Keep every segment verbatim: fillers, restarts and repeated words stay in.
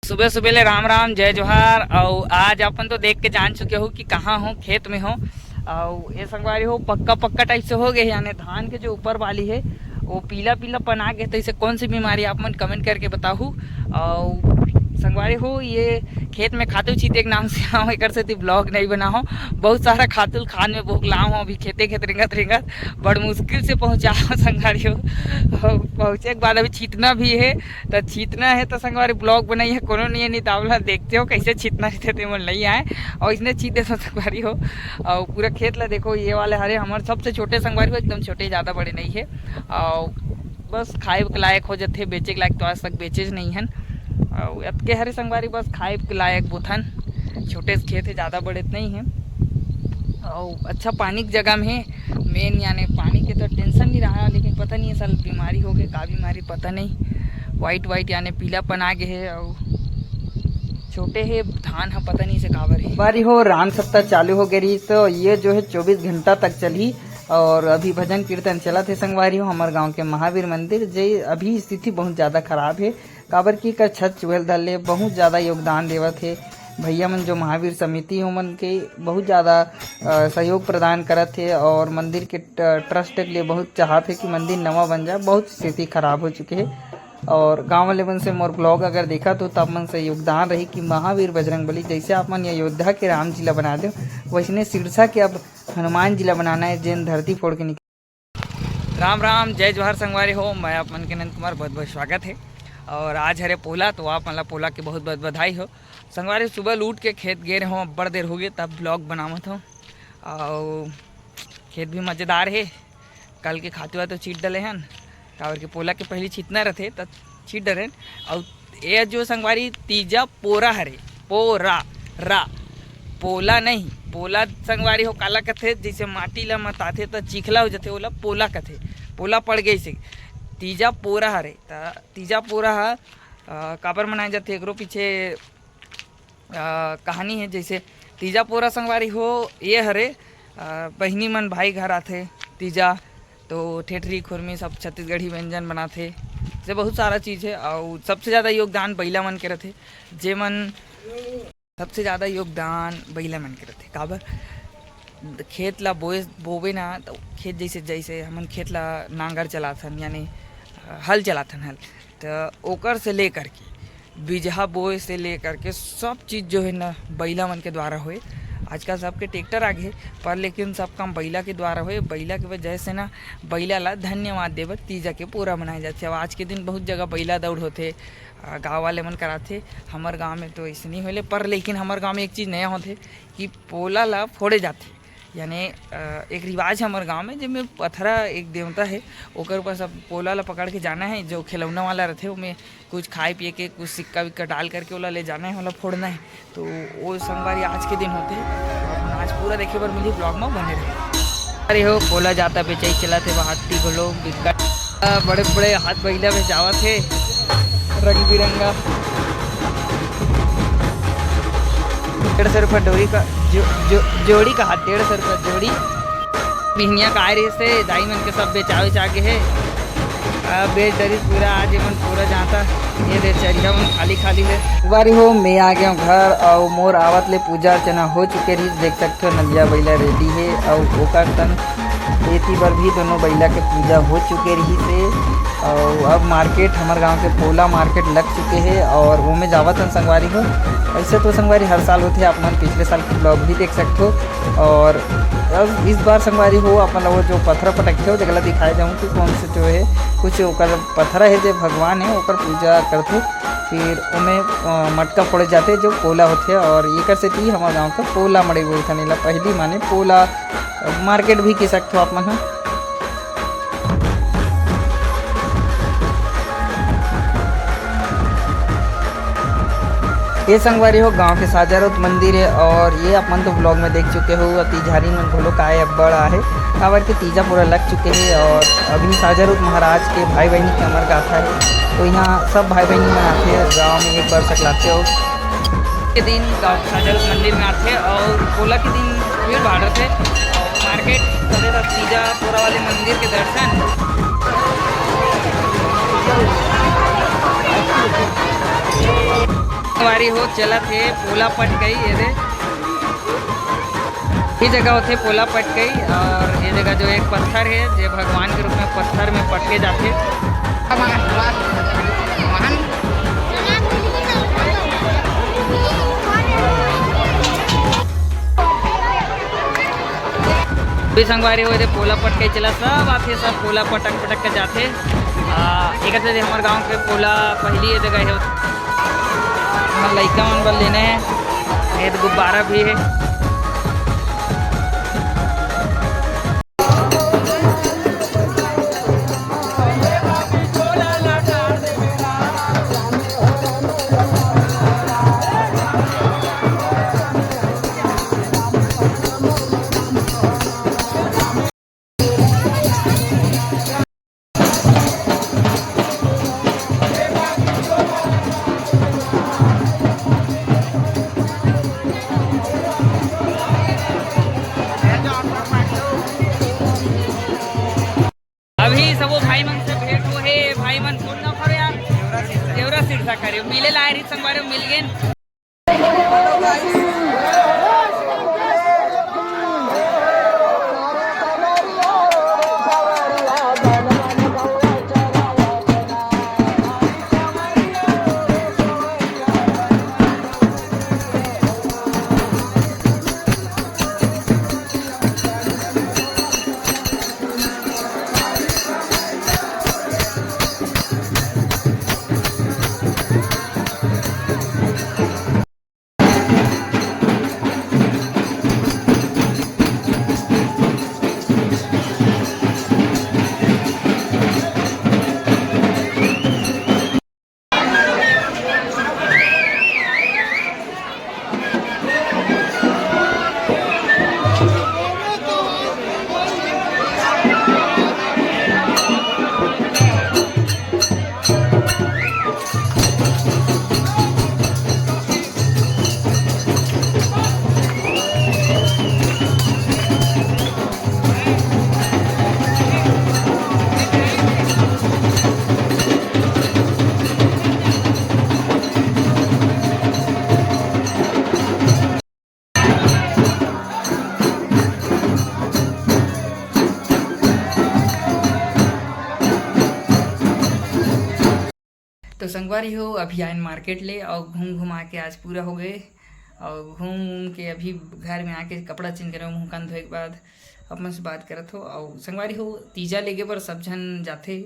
सुबह सुबह ले राम राम, जय जोहार। अउ आज अपन तो देख के जान चुके हो कि कहाँ हो, खेत में हो। अउ ये संगवारी हो, पक्का पक्का टाइप से हो गए हे, यानी धान के जो ऊपर वाली है वो पीला पीला पन आ गए। तो इसे कौन सी बीमारी, आप मन कमेंट करके बताहू। अउ संगवारी हो, ये खेत में खातू छीते के नाम से आऊँ, एकर सेती ब्लॉग नहीं बनाहूँ। बहुत सारा खातू खान में भोग लाऊँ हूँ, अभी खेते खेत रेंगत रेंगत बड़ मुश्किल से पहुँचा हूँ संगवारी हो। अउ पहुँचे के बाद अभी छीतना भी है, तो छीतना है तो संगवारी ब्लॉग बनाई है, कोनो नहीं है, नहीं तो आप लोग देखते हो कैसे छीतना रहते थे, मन नहीं आए। और इसने छीत देता संगवारी हो। और पूरा खेत ला देखो, ये वाले हरे हमर सबसे छोटे संगवारी हो, एकदम छोटे, ज़्यादा बड़े नहीं है। और बस खाए के लायक हो जाते, बेचे के लायक तो आज तक बेचे नहीं हन। और अतके हरे संगवारी, बस खाए के लायक बोथन, छोटे से खेत है, ज़्यादा बड़े तो नहीं है। और अच्छा पानी की जगह में है, मेन यानी पानी के तो टेंशन नहीं रहा, लेकिन पता नहीं है साल बीमारी हो गए, का बीमारी पता नहीं, वाइट वाइट यानी पीलापन आ गए है। और छोटे है धान ह, पता नहीं से काबर है। बारी हो, राम सप्ताह चालू हो गए रही, तो ये जो है चौबीस घंटा तक चली। और अभी भजन कीर्तन चलत हे संगवारी हो, हमर गांव के महावीर मंदिर जे अभी स्थिति बहुत ज़्यादा खराब है, काबर कि एकर छत चुहल धर ले बहुत ज़्यादा योगदान देवत हे भैया मन, जो महावीर समिति हो मन के बहुत ज़्यादा अ, सहयोग प्रदान करत हे और मंदिर के ट-, ट्रस्ट के लिए बहुत चाहत हे कि मंदिर नवा बन जाए, बहुत स्थिति खराब हो चुके हे। और गांव वाले मन से मोर ब्लॉग अगर देखा तो तब मन से योगदान रही कि महावीर बजरंग बली जैसे आप मन अयोध्या के राम जी ला बना दो, वैसने सिरसा के अब हनुमान जी ला बनाना है, जेन धरती फोड़ के निकल। राम राम, जय जोहार संगवारी हो, मैं आप मन के नंद कुमार, बहुत बहुत स्वागत है। और आज हरे पोला, तो आप मन ला पोला के बहुत बहुत बधाई हो। संगवारी, सुबह लूट के खेत गे रहे हो, अब्बड़ देर हो गए तब ब्लॉग बनावत हो। और खेत भी मज़ेदार है, कल के खातू तो छीट डले हन, काबर के पोला के पहली छीतना रहते तो छीट डरे। और ये जो संगवारी तीजा पोरा हरे, पोरा, रा, पोला नहीं, पोला संगवारी हो काला कथे, जैसे माटी ला मताथे तो चिखला हो जाथे, ओला पोला कथे। पोला पड़ गई से तीजा पोरा हरे। त तीजा पोरा ह, अ, काबर मनाए जाथे, एकरो पीछे अ, कहानी है। जैसे तीजा पोरा संगवारी हो, ये हरे, अ, बहिनी मन भाई घर आथे तीजा, तो ठेठरी खुरमी सब छत्तीसगढ़ी व्यंजन बनाथे, जैसे बहुत सारा चीज़ है। और सबसे ज़्यादा योगदान बइला मन के रथे, जे मन सबसे ज़्यादा योगदान बइला मन के रथे। काबर? खेत ला बोए, बोबे ना, तो खेत जैसे, जैसे हमन खेत ला नांगर चलाथन, यानी, अ, हल चलाथन, हल, तो ओकर से लेकर के बीजहा बोए से लेकर के सब चीज़ जो है ना, बइला मन के द्वारा होए। आजकल सबके ट्रैक्टर आ गए, पर लेकिन सब काम बइला के द्वारा होए। बइला के वजह से ना, बइला ला धन्यवाद देवत तीजा के पोरा मनाए जाथे। अब आज के दिन बहुत जगह बइला दौड़ होथे, अ, गाँव वाले मन कराथे। हमर गाँव में तो ऐसे नहीं होले, पर लेकिन हमर गाँव में एक चीज़ नया होथे कि पोला ला फोड़े जाथे। यानी, अ, एक रिवाज है हमर गाँव में, जेमे पथरा एक देवता है, ओकर ऊपर सब पोला ला पकड़ के जाना है। जो खिलौना वाला रहथे, ओमे कुछ खाए पिए के, कुछ सिक्का विक्का डाल करके ओला ले जाना है, ओला फोड़ना है। तो वो संगवारी आज के दिन होथे। अपन आज पूरा देखे बर मिली, ब्लॉग में बने रहे। अरे हो, पोला जाता बेचाई चला थे, हाथी घलो बिकट, अ, बड़े बड़े हाथ बइला में जावत हे, रंग बिरंगा। डेढ़ सौ रुपया डोरी का जो, जो, जोड़ी का हाथ, डेढ़ सौ रुपया जोड़ी। बिहनिया का आए रहे से दाई मन के सब बेचा उचा के हे। आ, बेच डरिस पूरा, आज एमन पूरा जाता। ये दे चरिया मन खाली खाली हे। बारी हो, मैं आ गया घर और मोर आवत ले पूजा अर्चना हो चुके रही। देख सकते हो, नलिया बइला रेडी है और ओकर संग एती बर भी दोनों बइला के पूजा हो चुके रही से। और अब मार्केट, हमर गांव के पोला मार्केट लग चुके हैं और वो में जावत हन संगवारी हो। ऐसे तो संगवारी हर साल होते, आप मन पिछले साल के ब्लॉग भी देख सकते हो। और अब इस बार संगवारी हो, अपन लोग जो पथरा पटकते हो, देखला दिखाए जाऊँ कि कौन से जो है, कुछ ओकर पथरा है, जो भगवान है, ओकर पूजा करथे। फिर ओमे, अ, मटका फोड़े जाथे, जो पोला होथे, और एकर सेती हमर गांव के पोला मड़ई बोलथन एला। पहली माने पोला, अ, मार्केट भी कह सकथो आप मन ह। ये संगवारी हो, गांव के साजारोत मंदिर है, और ये आप मन तो ब्लॉग में देख चुके हो, अति झारी मन घलो काय अब्बड़ आहे, काबर के तीजा पूरा लग चुके हैं, और अभी साजारोत महाराज के भाई बहनी के अमर गाथा है। तो यहाँ सब भाई बहनी मन आथे, गांव में एक बार सकलाते हो। के दिन गांव साजारोत मंदिर में आथे और पोला के दिन भीड़ भाड़ रहथे। और मार्केट करे तीजा पोरा वाले मंदिर के दर्शन। संगवारी हो, चलत हे पोला पटकई, ये दे। ये जगह होथे पोला पटकई, और ये जगह जो एक पत्थर हे, जे भगवान के रूप में पत्थर में पटके जाथे। भी संगवारी हो, ये दे पोला पटकई चला, सब आथे, सब पोला पटक पटक के जाथे। आ, एक तो हमर गांव के पोला पहली ये जगह हे, हमर लइका मन बर लेने हे, ये तो गुब्बारा भी हे। अभी सबो भाई मन से भेंट हो हे, भाई मन फोन ना करो यार, देवरा सिरसा करे, मिले लाए रही संगवारी, मिल गेन। तो संगवारी हो, अभी आयन मार्केट ले और घूम घुमा के आज पूरा हो गए। और घूम घूम के अभी घर में आके कपड़ा चेंज करे, मुंह कान धोए के बाद अपन से बात करत हो। और संगवारी हो, तीजा लेगे बर सब झन जाथे,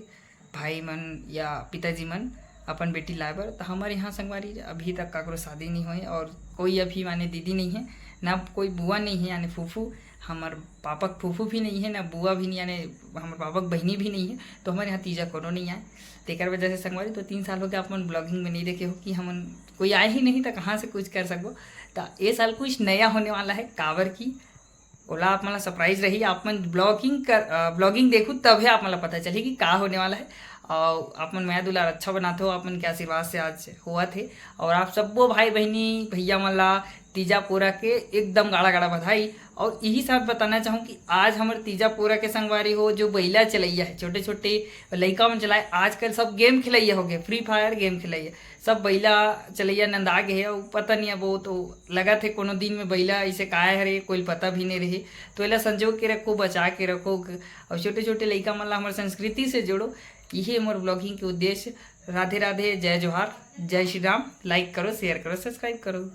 भाई मन या पिताजी मन अपन बेटी लाए बर। तो हमारे यहाँ संगवारी अभी तक काकरो शादी नहीं होए और कोई अभी माने दीदी नहीं है, ना कोई बुआ नहीं है यानी फूफू, हमर पापा के फूफू भी नहीं है, ना बुआ भी नहीं, यानी हमर पापा के बहिनी भी नहीं है। तो हमारे यहाँ तीजा कोनो नहीं आए। तेकर वजह से संगवारी, तो तीन साल हो गया आप मन ब्लॉगिंग में नहीं देखे हो कि हमन कोई आए ही नहीं, तो कहाँ से कुछ कर सकबो। तो ये साल कुछ नया होने वाला है, काबर की ओला आप मन ला सरप्राइज रही। आप मन ब्लॉगिंग कर, अ, ब्लॉगिंग देखू तभे आप मन ला पता चलही कि का होने वाला है। और आप मन मया दुलार अच्छा बनाते हो, आप मन के आशीर्वाद से आज हुआ थे। और आप सब्बो भाई बहिनी भैया मन ला तीजा पोरा के एकदम गाड़ा गाड़ा बधाई। और यही साथ बताना चाहूँ कि आज हमर तीजा पोरा के संगवारी हो, जो बइला चलैया है, छोटे छोटे लइका मन चलाए, आजकल सब गेम खिलैया हो गए, फ्री फायर गेम खिलैया, सब बइला चलैया नंदा गए है। और पता नहीं, अब वो तो लगा थे कोनो दिन में बइला ऐसे काय हरे, कोई पता भी नहीं रहे। तो एला संजो के रखो, बचा के रखो, और छोटे छोटे लइका मन ला हमर संस्कृति से जोड़ो। यही हमर ब्लॉगिंग के उद्देश्य। राधे राधे, जय जोहार, जय श्री राम। लाइक करो, शेयर करो, सब्सक्राइब करो।